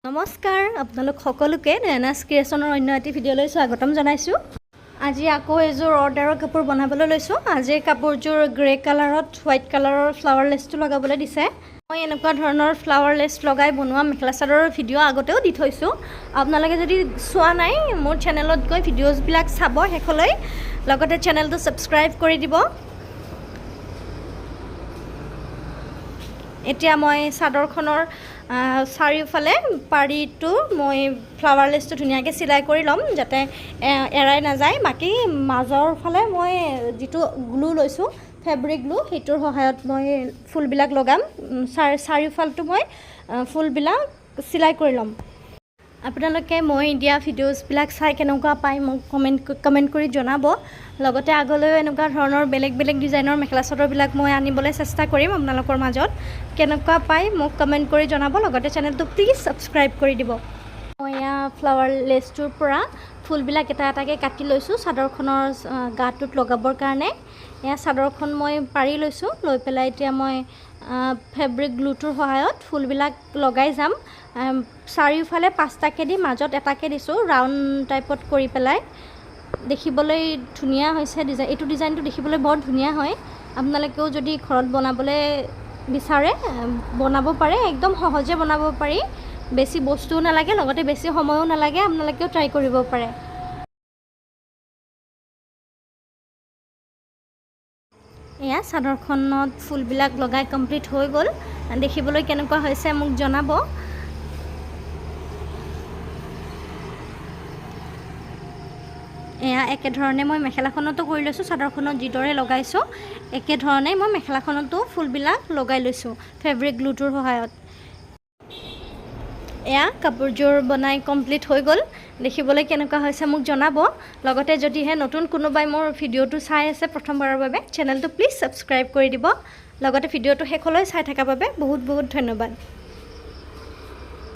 নমস্কাৰ, আপোনালোক সকলোকে নয়নাছ ক্ৰিয়েশ্যনৰ অন্য এটি ভিডিঅ'লৈ স্বাগতম জনাইছোঁ। আজি আকৌ এযোৰ অৰ্ডাৰৰ কাপোৰ বনাবলৈ লৈছোঁ। আজিৰ কাপোৰযোৰ গ্ৰে কালাৰত হোৱাইট কালাৰৰ ফ্লাৱাৰ লেচটো লগাবলৈ দিছে। মই এনেকুৱা ধৰণৰ ফ্লাৱাৰ লেচ লগাই বনোৱা মেখেলা চাদৰৰ ভিডিঅ' আগতেও দি থৈছোঁ। আপোনালোকে যদি চোৱা নাই, মোৰ চেনেলত গৈ ভিডিঅ'জবিলাক চাব শেষলৈ। লগতে চেনেলটো ছাবস্ক্ৰাইব কৰি দিব। এতিয়া মই চাদৰখনৰ চাৰিওফালে পাৰিটো মই ফ্লাৱাৰ লেচটো ধুনীয়াকৈ চিলাই কৰি ল'ম, যাতে এৰাই নাযায়। বাকী মাজৰ ফালে মই যিটো গ্লু লৈছোঁ, ফেব্ৰিক গ্লু, সেইটোৰ সহায়ত মই ফুলবিলাক লগাম। চাৰিওফালটো মই ফুলবিলাক চিলাই কৰি ল'ম। আপোনালোকে মই দিয়া ভিডিঅ'জবিলাক চাই কেনেকুৱা পায়, মোক কমেণ্ট কৰি জনাব। লগতে আগলৈও এনেকুৱা ধৰণৰ বেলেগ বেলেগ ডিজাইনৰ মেখেলা চাদৰবিলাক মই আনিবলৈ চেষ্টা কৰিম আপোনালোকৰ মাজত। কেনেকুৱা পায়, মোক কমেণ্ট কৰি জনাব। লগতে চেনেলটো প্লিজ ছাবস্ক্ৰাইব কৰি দিব। মই এয়া ফ্লাৱাৰ লেচটোৰ পৰা ফুলবিলাক এটা এটাকৈ কাটি লৈছোঁ চাদৰখনৰ গাটোত লগাবৰ কাৰণে। এয়া চাদৰখন মই পাৰি লৈছোঁ। লৈ পেলাই এতিয়া মই ফেব্ৰিক গ্লুটোৰ সহায়ত ফুলবিলাক লগাই যাম। চাৰিওফালে পাঁচটাকৈ দি মাজত এটাকৈ দিছোঁ, ৰাউণ্ড টাইপত কৰি পেলাই। দেখিবলৈ ধুনীয়া হৈছে ডিজাইন। এইটো ডিজাইনটো দেখিবলৈ বৰ ধুনীয়া হয়। আপোনালোকেও যদি ঘৰত বনাবলৈ বিচাৰে, বনাব পাৰে। একদম সহজে বনাব পাৰি, বেছি বস্তুও নালাগে, লগতে বেছি সময়ো নালাগে। আপোনালোকেও ট্ৰাই কৰিব পাৰে। এয়া চাদৰখনত ফুলবিলাক লগাই কমপ্লিট হৈ গ'ল। দেখিবলৈ কেনেকুৱা হৈছে, মোক জনাব। এয়া একেধৰণে মই মেখেলাখনতো কৰি লৈছোঁ। চাদৰখনত যিদৰে লগাইছোঁ, একেধৰণে মই মেখেলাখনতো ফুলবিলাক লগাই লৈছোঁ ফেব্ৰিক গ্লুটোৰ সহায়ত। এয়া কাপোৰযোৰ বনাই কমপ্লিট হৈ গ'ল। দেখিবলৈ কেনেকুৱা হৈছে, মোক জনাব। লগতে যদিহে নতুন কোনোবাই মোৰ ভিডিঅ'টো চাই আছে প্ৰথমবাৰৰ বাবে, চেনেলটো প্লিজ ছাবস্ক্ৰাইব কৰি দিব। লগতে ভিডিঅ'টো শেষলৈ চাই থকাৰ বাবে বহুত বহুত ধন্যবাদ।